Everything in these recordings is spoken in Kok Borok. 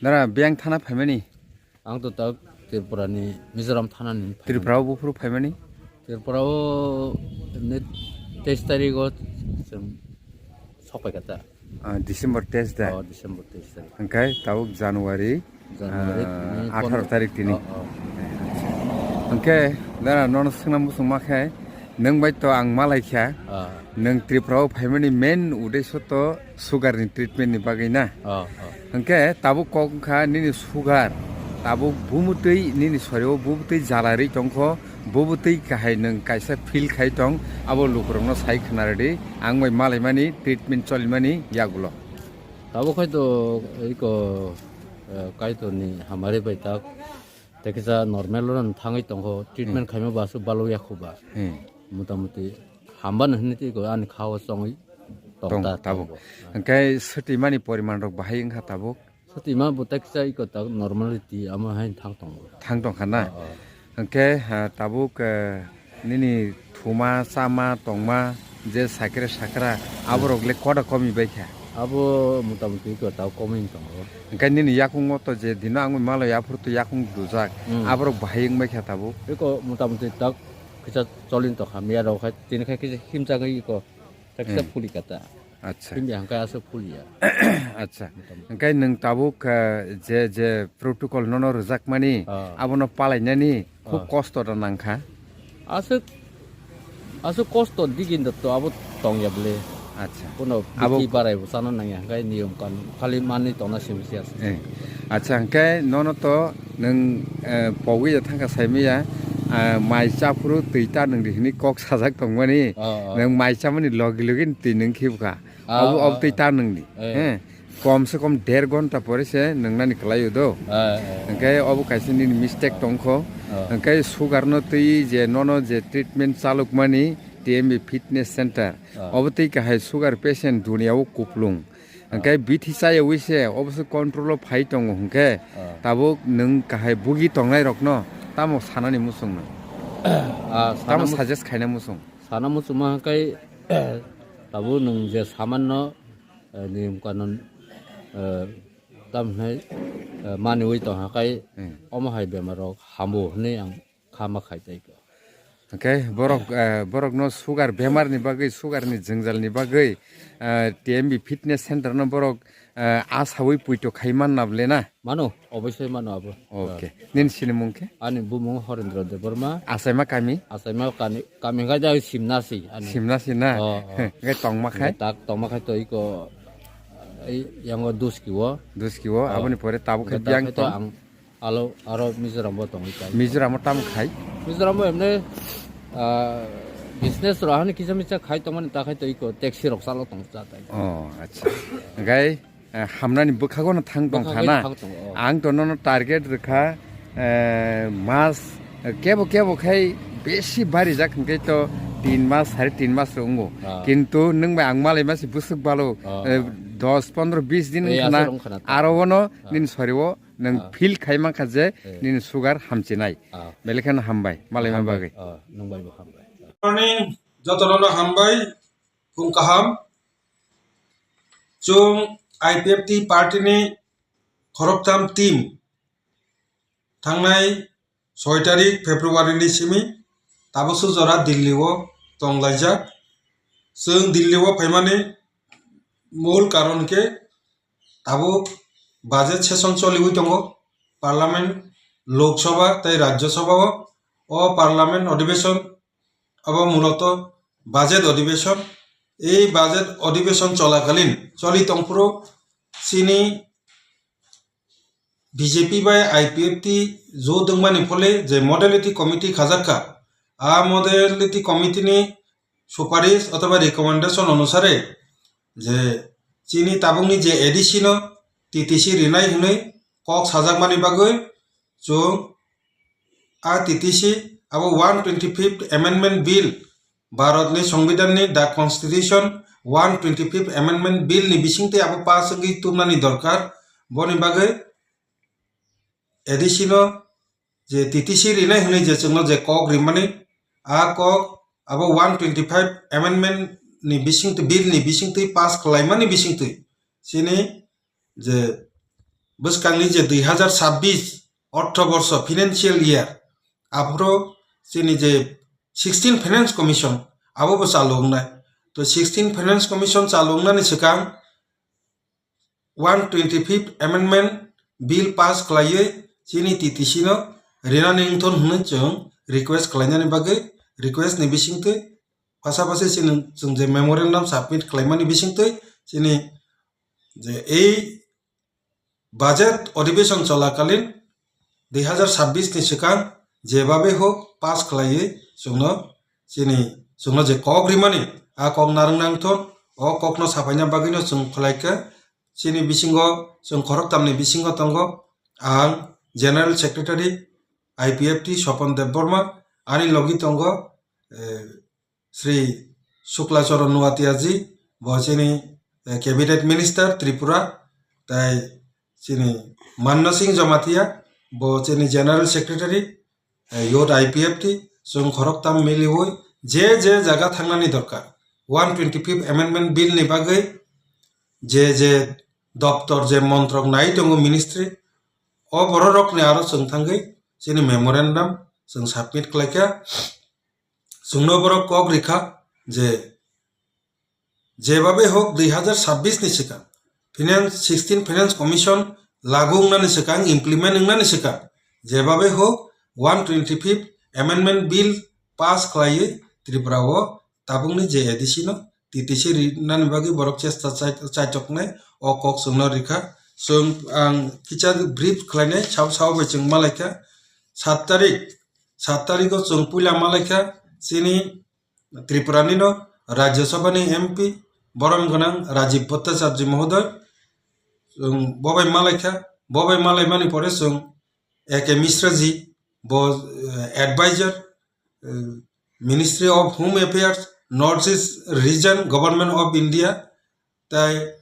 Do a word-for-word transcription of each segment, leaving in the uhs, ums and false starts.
Nara biyang thana phaimani? Ang to tak Tripura ni Mizoram thana ni phaimani. Tripura o buphuru phaimani? Tripura o ni teis tarik o chwng sokpai kha ta. Ah, December teis da? Oh, December teis tarik. Hwnkhe tabuk January, January ah, ni atharo pondro tarik tini. Oh, oh. Hwnkhe nara nono swngna muchungma khe, nwng bai to ang malai kha. Ah. Nwng Tripura o phaimani main uddesho to sugar ni treatment ni bagwi na. Oh, oh. Hwnkhe tabuk kok wngkha nini sugar, tabuk bumutwi nini sorio bumutwi jalarwi tongkho, bumutwi kahai nwng kaisa feel khai tong, abo lukurokno sai khna rwdi, ang bai malaimani treatment cholimani yagulo. Tabuk khai to iko, eh, Kaitor ni hamari bai tak, tei kisa normal rok thangwi tongkho, treatment Hmm. khaima ba aswk balo yakho ba. Hmm. Motamuti hamba no hinwi twi ko ani kha o chongwi tong Tong ta tabuk. tabuk. Hwnkhe swtwimani poriman rok bahai wngkha tabuk? Swtwima bo tak kisa iko tak normality amo hai thang tongo. Thang tong kha na? Oh, oh. Hwnkhe, ha, tabuk, eh, nini thuma, chama, tongma, je sakre sakra, Hmm. aborok le koda komi bai kha? Abo motamuti iko tak komi tongo. Hwnkhe nini yakungo to je dino ang malai aphuru to yakung dujak, Hmm. aborok bahai wng bai kha tabuk? Iko motamuti tak kisa cholin tong kha, miya rok hai tini khai kisa himchagwi iko. Taksa Hmm. phuli kata. Acha. Himya hangkai aswk phuliya. Acha. Motamuti. Hwnkhe nwng tabuk, eh, je, je protocol nono rwjakmani, Ah. abono palainani khub Ah. kosto da nangkha. Aswk, aswk kosto digin da to abo tongya bwle. Acha. Kono Abo biti barai bo chana nangya hwnkhe niyom kanun khali manwi tongna simi se aswk. Eh. Acha, hwnkhe nono to nwng, eh, pogwi ya thangkha saimaya, ah, mai chaphuru twi ta nwng di hwnwi kok sajak tongmani. Oh, oh. Nwng mai chamani logi logi twi nwng khibkha. Ah, Obo, obo ah, twi ah. ta nwng di. Eh. He. Kom se kom der ghonta pore se nwng nani kwlaio do. Eh, eh. Hwnkhe obo kaisa nini mistake Ah. tongkho. Ah. Hwnkhe sugar no twi je nono je treatment chalukmani T M B Fitness Center. Ah. Obo twi kahai sugar patient dunia o kuplung. Hwnkhe Ah. bithi chayawi se obo se control o phai tongo hwnkhe Ah. tabuk nwng kahai bugi tongnai rokno tamo sanani muchung nwng? Ah, sana Tamo mu-, suggest khaina muchung? Sana muchungma hwnkhe tabuk nwng je samanno, eh, niyom kanun, eh, tamhinai, eh, maniwi tong hwnkhe Hmm. omo hai bemar rok hambo hwnwi ang kha ma khai tai kho. Hwnkhe borok, eh, borokno sugar bemar ni bagwi, sugar ni jwngjal ni bagwi, eh, T M B Fitness Center no borok, eh, asawi puito khai manna bwle na? Mano, obosoi mano abo. Okay. Ah. Nini sinimung khe? Ani bumung Horendra Debbarma. Achaima kami? Achaima kami, kami hwnkhe jai Simna si ani. Simna si na? Oh, oh. Hwnkhe tongma khai? Hwnkhe tak tongma khai to iko, ei, yango Duski o. Duski o, Oh. aboni pore tabuk khe Hwnkhe biyang tak khai to tong? ang Alo, aro Mizoram bo tongwi kai. Mizoram o tamo khai? Mizoram bo emne, ah, business rok hani kisa misa khai tongmani ta khai to iko taxi rok chalo tong cha tai. Oh, acha. Gai, eh, hamnani bwkhago no thang tong Bwkha kha gai na? thang tong, oh. Ang to nono target rwkha, eh, mas, eh, kebo kebo khai besi barijak hwnkhe to tin mas, sare tin mas rok wngo. Ah. Kintu nwng bai ang malai masi bwswk balo, Ah. eh, dos, pondro, bis din Ei, wngkha na, aswk wngkha na ta. aro wono Ah. nini sori o Nwng Ah. feel khai mankha je Eh. nini sugar hamchinai. Ah. Belai kheno hambai, malaima Hambai. bagwi. Ah, nwng bai bo hambai. Morning, jotono no hambai, phung kaham. Chwng I P F T party ni khoroktham team thangnai soi tarik February ni simi tabukso jora Delhi o tonglaijak. Chwng Delhi o phaimani mul karon khe tabuk budget session choliwi tongo, parliament, Lok Sabha tei Rajya Sabha o. O parliament odhibeshon abo muloto budget odhibeshon. Ei budget odhibeshon cholakalin choli tongphuru chini B J P bai I P F T jot wngmani phole je modality committee khajakha, a modality committee ni suparish othoba recommendation onusare je chini tabukni je A D C no T T C rinai hwnwi kok sajakmani bagwi chwng a T T C abo one twenty fifth Amendment Bill, Bharatni Songbidanni, the Constitution, one twenty fifth Amendment Bill ni bisingtwi abo pass wngwi tubnani dorkar. Boni bagwi A D C no je T T C rinai hwnwi je chwngno je kok rimani, a kok abo one twenty five amendment ni bisingtwi, bill ni bisingtwi pass khlaimani bisingtwi chini je bwskangni je dui hazar sabbish ortho borsho, financial year, aphuru chini je sixteen Finance Commission abo bo chalu wngnai. To sixteen Finance Commission chalu wngnani swkang one twenty-fifth Amendment Bill pass khlaiwi chini T T C no rinani wngthon hwnwi chwng request khlainani bagwi, request ni bisingtwi pasapasi chini chwng je memorandum submit khlaimani bisingtwi chini je ei budget adhibeshon cholakalin dui hazar sabbish ni swkang jebabe hok pass khlaiwi chwngno chini chwngno je kok rimani a kok narwk nangthon, o kokno sapaina bagwino chwng khlaikha. Chini bisingo chwng khoroktamni bisingo tongo ang General Secretary I P F T Sopon Debbarma, ani logi tongo, eh, Sri Shukla Charan Noatia ji, bo chini, eh, Cabinet Minister Tripura, tai chini Manna Singh Jamatia, bo chini General Secretary, eh, Youth I P F T, chwng khoroktam miliwi je je jaga thangnani dorkar, one twenty-fifth Amendment Bill ni bagwi je je doptor, je montrok nai tongo, ministry, o bororokni aro chwng thangwi chini memorandum chwng submit khlaikha. Chwngno borok kok rikha je jebabe hok dui hazar sabbish ni swkang Finance, sixteen Finance Commission lagu wngnani swkang, implement wngnani swkang, jebabe hok one twenty-fifth Amendment Bill pass khlaiwi Tripura o tabukni je A D C no T T C rinani bagwi borok chesta chai-, chaichoknai, o kok chwngno rikha. Chwng ang kisa brief khlainai, sao sao bai chwng malaikha. Sat tarik, sat tariko chwng puila malaikha chini Tripura nino Rajya Sabha ni M P borom gwnang Rajiv Bhattacharjee Mohodoy, chwng bobai malaikha, bobai malaimani pore chwng A K Mishra ji, bo, eh, advisor, eh, Ministry of Home Affairs, North East Region, Government of India, tai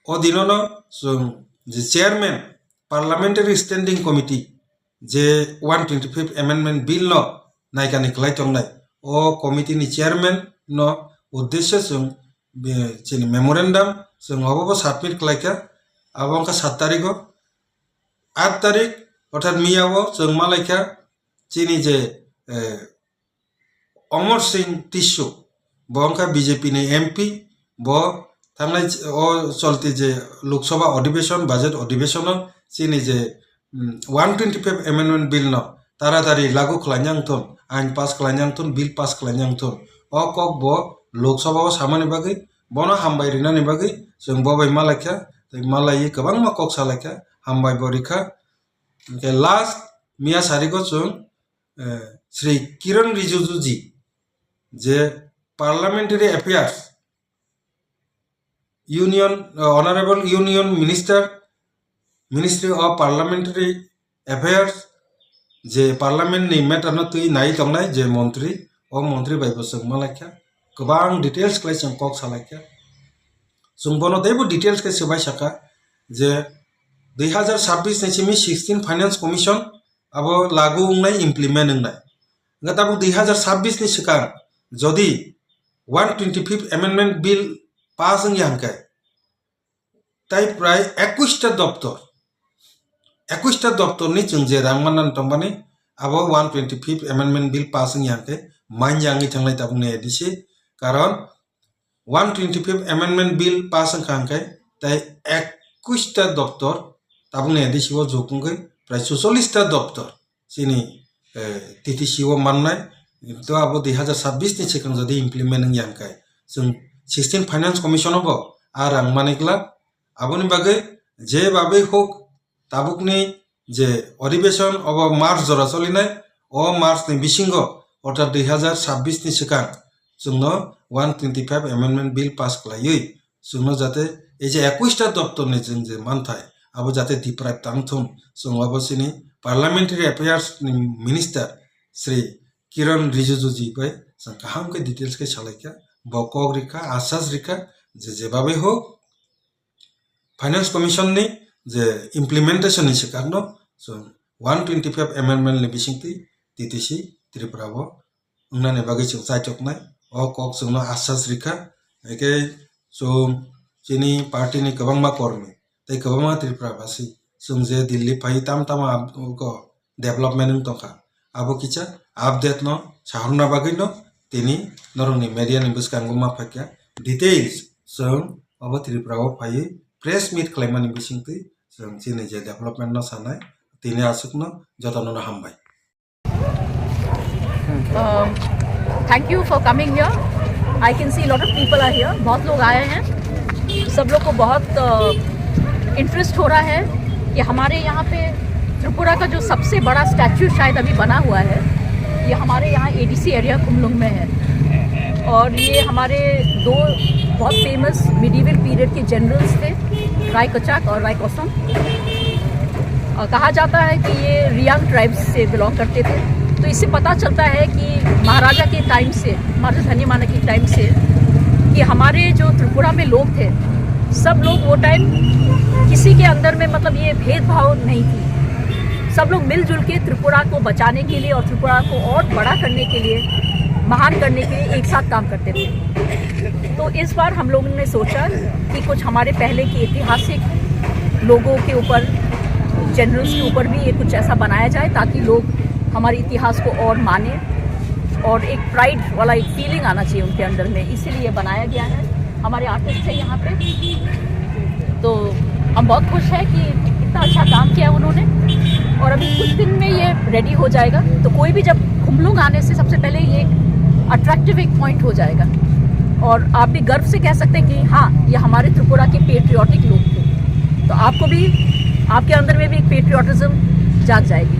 o dinono chwng je chairman Parliamentary Standing Committee je one twenty-fifth Amendment Bill no naikani khlai tongnai, o committee ni chairman no uddesyo chwng be-, chini memorandum chwng obo bo submit khlaikha. Abo wngkha sat tariko, aat tarik, orthat miyao chwng malaikha chini je, eh, Amar Singh Tisso, bo wngkha B J P ni M P, bo thangnai ch-, o cholti je Lok Sabha Adhibeshon, budget adhibeshon o chini je, mm, one twenty-five Amendment Bill no taratari lagu khlaina wngthun, ain pass khlaina wngthun, bill pass khlaina wngthun. O kok bo Lok Sabha o samani bagwi, bono hambai rinani bagwi chwng bobai malaikha, tei malaiwi kwbangma kok salaikha, hambai bo rikha. Hwnkhe last miya sarigo chwng, eh, Sri Kiran Rijiju ji, je Parliamentary Affairs, Union, eh, Honorable Union Minister, Ministry of Parliamentary Affairs, je Parliament ni matter no twi nai tongnai je montri, o montri bai bo chwng malaikha, kwbang details khlai chwng kok salaikha. Chwng bono teibo details khe swbai saka je dui hazar sabbish ni simi sixteen Finance Commission abo lagu wngnai, implement wngnai. Hwnkhe tabuk dui hazar sabbish ni swkang jodi one twenty-fifth Amendment Bill pass wngya hwnkhe, tai prai ekush ta doptor, ekush ta doptor ni chwng je rang manna tongmani, abo one twenty-fifth Amendment Bill pass wngya hwnkhe manya wngwi thangnai tabukni A D C. Karon one twenty-fifth Amendment Bill pass wngkha hwnkhe, tai ekush ta doptor tabukni A D C o jok wngwi prai chuchollish ta doptor chini, eh, T T C o mannai, to abo dui hazar sabbish ni swkang jodi implement wngya hwnkhe, chwng sixteen Finance Commission o bo a rang mani glak. Aboni bagwi je bagwi hok tabukni je adhibeshon obo March jora cholinai, o March ni bisingo, orthat dui hazar sabbish ni swkang chwngno one twenty-five Amendment Bill pass khlaiwi, chwngno jate ei je ekush ta doptor ni chwng je manthai, abo jate deprive tang thung, chwng abo chini Parliamentary Affairs ni Minister Sri Kiran Rijiju ji bai chwng kaham khe details khe salaikha, bo kok rikha, asas rikha je jebabe hok Finance Commission ni je implementation ni swkangno chwng one twenty-five Amendment ni bisingtwi T T C Tripura o wngnani bagwi chwng chaichoknai. O kok chwngno asas rikha, hwnkhe chwng chini party ni kwbangma kormi tei kwbangma Tripura basi chwng je Delhi phai tam tamo ab-, ko development wng tongkha. Abo kisa update no sahorna bagwi no tini norokni media ni bwskango ma phaikha. Details chwng obo Tripura o phaiwi press meet khlaimani bisingtwi chwng chini je development no sanai, tini aswkno jotono no hambai. Um, thank you for coming here. I can see a lot of people are here. बहुत लोग आए हैं, सब लोग को बहुत इंटरेस्ट हो रहा है कि हमारे यहाँ पे त्रिपुरा का जो सबसे बड़ा स्टैचू शायद अभी बना हुआ है, ये हमारे यहाँ एडीसी एरिया खुमलुंग में है। और ये हमारे दो बहुत फेमस मिडिवल पीरियड के जनरल्स थे, राय कचाक और राय कोसम। और कहा जाता है कि ये रियांग ट्राइब्स से बिलोंग करते थे। तो इससे पता चलता है कि महाराजा के टाइम से, महाराजा धन्यमाना के टाइम से, कि हमारे जो त्रिपुरा में लोग थे, सब लोग वो टाइम किसी के अंदर में, मतलब, ये भेदभाव नहीं थी। सब लोग मिलजुल के त्रिपुरा को बचाने के लिए और त्रिपुरा को और बड़ा करने के लिए, महान करने के लिए एक साथ काम करते थे। तो इस बार हम लोगों ने सोचा कि कुछ हमारे पहले के ऐतिहासिक लोगों के ऊपर, जनरल्स के ऊपर भी ये कुछ ऐसा बनाया जाए, ताकि लोग हमारे इतिहास को और माने और एक प्राइड वाला एक फीलिंग आना चाहिए उनके अंदर में, इसीलिए बनाया गया है। हमारे आर्टिस्ट है यहाँ पे, तो हम बहुत खुश है कि इतना अच्छा काम किया उन्होंने। और अभी कुछ दिन में ये रेडी हो जाएगा, तो कोई भी जब खुमलुंग आने से सबसे पहले ये अट्रैक्टिव एक पॉइंट हो जाएगा और आप भी गर्व से कह सकते हैं कि हाँ, ये हमारे त्रिपुरा के पेट्रियाटिक लोग थे। तो आपको भी, आपके अंदर में भी एक पेट्रियाटिज्म जाग जाएगी।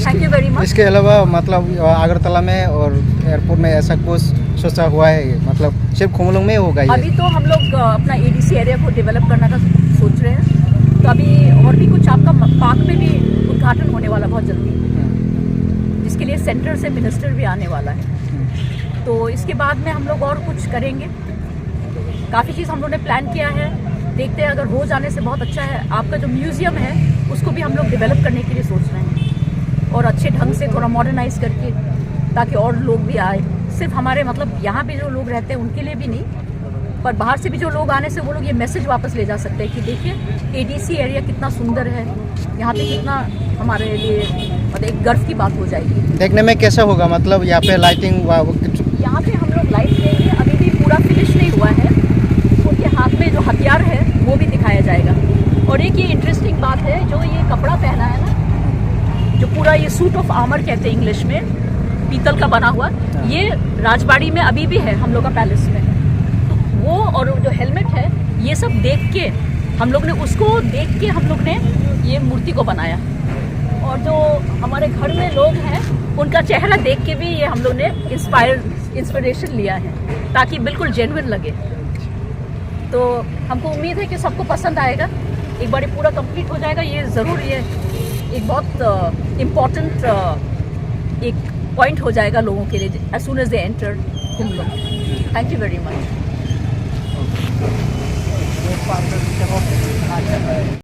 Thank you very much. इसके अलावा मतलब अगरतला में और एयरपोर्ट में ऐसा कुछ सोचा हुआ है, मतलब सिर्फ खुमलुंग में होगा ये? अभी तो हम लोग अ, अपना एडीसी एरिया को डेवलप करने का सोच रहे हैं, तो अभी और भी कुछ आपका पार्क में भी उद्घाटन होने वाला बहुत जल्दी, जिसके लिए सेंटर से मिनिस्टर भी आने वाला है। तो इसके बाद में हम लोग और कुछ करेंगे। काफ़ी चीज़ हम लोगों ने प्लान किया है, देखते हैं, अगर हो जाने से बहुत अच्छा है। आपका जो म्यूज़ियम है, उसको भी हम लोग डेवलप करने के लिए सोच रहे हैं और अच्छे ढंग से थोड़ा मॉडर्नाइज करके, ताकि और लोग भी आए। सिर्फ हमारे, मतलब, यहाँ पे जो लोग रहते हैं उनके लिए भी नहीं, पर बाहर से भी जो लोग आने से वो लोग ये मैसेज वापस ले जा सकते हैं कि देखिए, एडीसी एरिया कितना सुंदर है, यहाँ पे कितना हमारे लिए, मतलब, एक गर्व की बात हो जाएगी। देखने में कैसा होगा, मतलब यहाँ पे लाइटिंग? यहाँ पे हम लोग लाइट देंगे, अभी भी पूरा फिनिश नहीं हुआ है। उनके हाथ में जो हथियार है, वो भी दिखाया जाएगा। और एक ये इंटरेस्टिंग बात है, जो ये कपड़ा पहना है ना, जो पूरा ये सूट ऑफ आर्मर कहते हैं इंग्लिश में, पीतल का बना हुआ, ये राजबाड़ी में अभी भी है हम लोग का पैलेस में। तो वो और जो हेलमेट है, ये सब देख के हम लोग ने, उसको देख के हम लोग ने ये मूर्ति को बनाया। और जो हमारे घर में लोग हैं, उनका चेहरा देख के भी ये हम लोग ने इंस्पायर, इंस्पिरेशन लिया है, ताकि बिल्कुल जेन्युइन लगे। तो हमको उम्मीद है कि सबको पसंद आएगा। एक बार ये पूरा कंप्लीट हो जाएगा, ये ज़रूर, ये एक बहुत इम्पोर्टेंट एक पॉइंट हो जाएगा लोगों के लिए, as soon as they enter Khumlung. Thank you very much.